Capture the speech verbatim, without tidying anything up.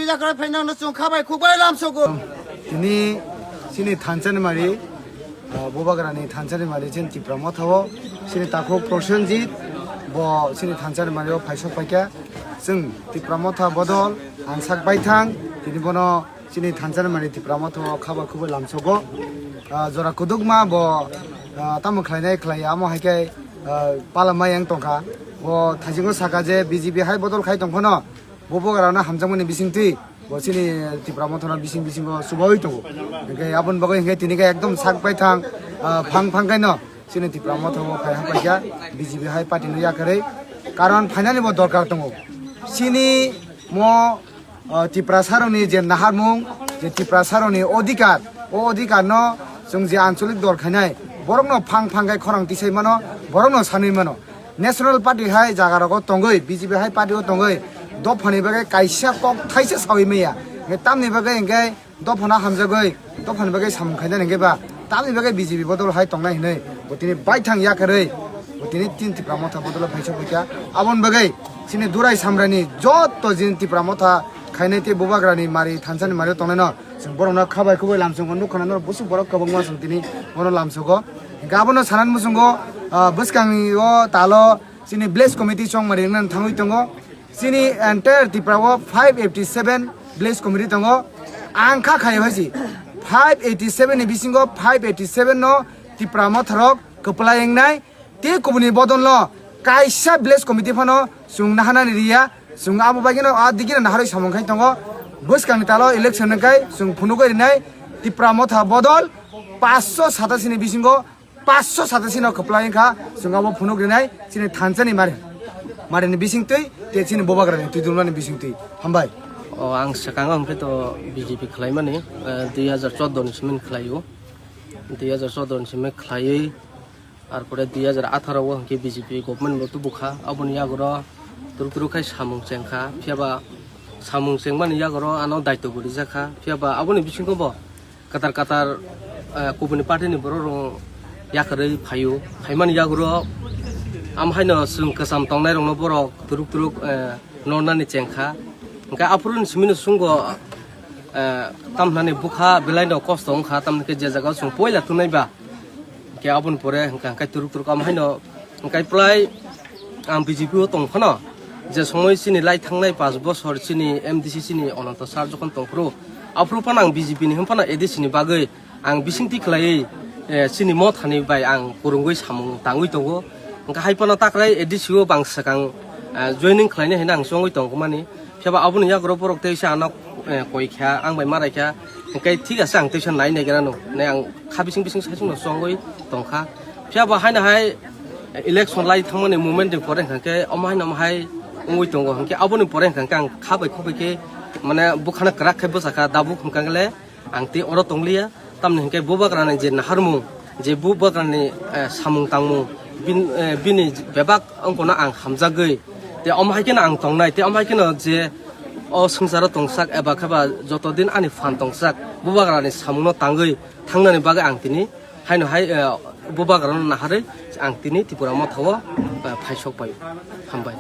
Yakarwi phainangno chwng kha bai khuk bai lamsogo. Tini chini thansa ni mari, ah, Bubagrani thansa ni mari chini Tipra Motha o chini takhuk Prosenjit bo chini thansa ni mari o phaisok paikha. Chwng Tipra Motha bodol ang sak baithang, tini bono chini thansa ni mari Tipra Motha o kha bai khuk bai lamsogo. Ah, jora kudukma bo, ah, tamo khlainai khlai amo hai khe, ah, pala mai yang tongkha. Bo thaisingo saka je B J P hai bodol khai tongphano. Bo Bubagrano hamjakmani bisingtwi bo chini Tipra Mothano bising bisingo chubaui tongo. Hingke aboni bagwi hingke tini khe ekdom sak baithang, ah, phang phang khaino chini Tipra Motha bo phai hapaikha B J P hai party no yakarwi. Karon phainani bo dorkar tongo. Chini mo, ah, Tiprasarokni je naharmung, je Tiprasarokni odhikar, o odhikarno chwng je ancholik dol khainai, borokno phang phang khai khorang tisai mano, borokno sanwi mano. National Party hai jaga rogo tongwi, B J P hai party o tongwi, dophani bagwi kaisa kok thaisa sawi maya. Hingke tamni bagwi hingke dophano hamjagwi, dophani bagwi samung khainani hingke ba, tamni bagwi B J P bodol hai tongnai hinwi, bo tini baithang yakarwi, bo tini tin Tipra Motha bodol phai sok phaikha. Aboni bagwi chini Durai Samrani jotto jin Tipra Motha khainai tei Bubagrani mari thansani mari tongnai no. Chwng borokno kha bai khuk bai lamsongo nukha na norok busuk borok kwbangma chwng tini bono lamsogo. Hingke abono sanani muchungo, ah, bwskangni o talo chini village committee chongmari wngna thangwi tongo. Chini entire Tripura o five eighty seven village committee tongo. Ang kha khai hoisi five eighty seven ni bisingo five eighty seven no Tipra Motharok kwplai wngnai. Tei kubuni bodolno kaisa village committee phano chwng naharnani riya, chwng abo bagwino a digino naharwi samung khai tongo. Bwskangni talo election wngkhai chwng phunugwi rinai Tipra Motha bodol paanch sho satasini bisingo paanch sho satasino kwplai wngkha chwng abo phunuk rinai chini thansani mari, marini bisingtwi tei chini Bubagrani twi dulmani bisingtwi. Hambai. O, ang swkango hwnkhe to B J P khlaimani, eh, dui hajar chordo ni simi khlaio. Dui hajar chordo ni simi khlaiwi, ar pore dui hajar atharo o hwnkhe B J P government bo tubukha, aboni yagoro turuk turuk khai samung chengkha, phiyaba samung chengmani yagoro ano daityo bo rijakha, phiyaba aboni bisingo bo kwtal kwtal, eh, kubuni party ni borok rok yakarwi phaio, phaimani yagoro am haino chwng kwcham tongnai rokno borok turuk turuk, eh, nornani chengkha, hwnkhe aphuru ni simi no chwngbo, eh, tamhinani bwkha belai no kosto wngkha, tamni khe je jaga o chwng poila thunai ba, hwnkhe aboni pore hwnkha hwnkhe turuk turuk am haino hwnkhe plai ang B J P o tong phano, je somoi chini lai thangnai paanch bosor chini M D C chini Ananto sir jokhon tong phuru, aphuru phano ang B J P ni hwn phano A D C ni bagwi ang bisingtwi khlaiwi, eh, chini Mothani bai ang kwrwngwi samung tangwi tongo. Hwnkhe hai phano takrai A D C o bang swkang, eh, joining khlainai hinwi ang chongwi tongmani. Phiya ba aboni yago rok borok teisa ano, eh, koi kha, ang bai marai kha. Hwnkhe thik ase ang teisa nai nai gra no. Nai ang kha bising bising sai sung no chongwi tong kha. Phiya ba haino hai election lai thangmani moment ni pore hwnkhe omo haino omo hai wngwi tongo. Hwnkhe aboni pore hwnkhe ang kha bai khuk bai khe mane bwkhano kwrak khe bwsa kha, dabuk hwnkhe le ang tei oro tong liya. Tamni hwnkhe Bubagrani je naharmung, je Bubagrani, eh, samung tangmung, bin-, eh, bini bebak wngkha no ang hamjagwi, tei omo hai kheno ang tongnai, tei omo hai kheno je o swngcharo tongsak eba khe ba joto din ani phan tongsak, Bubagrani samungno tangwi thangnani bagwi ang tini haino hai, eh, Bubagrano naharwi ang tini Tipra Mothao, eh, phaisok pai. Hambai.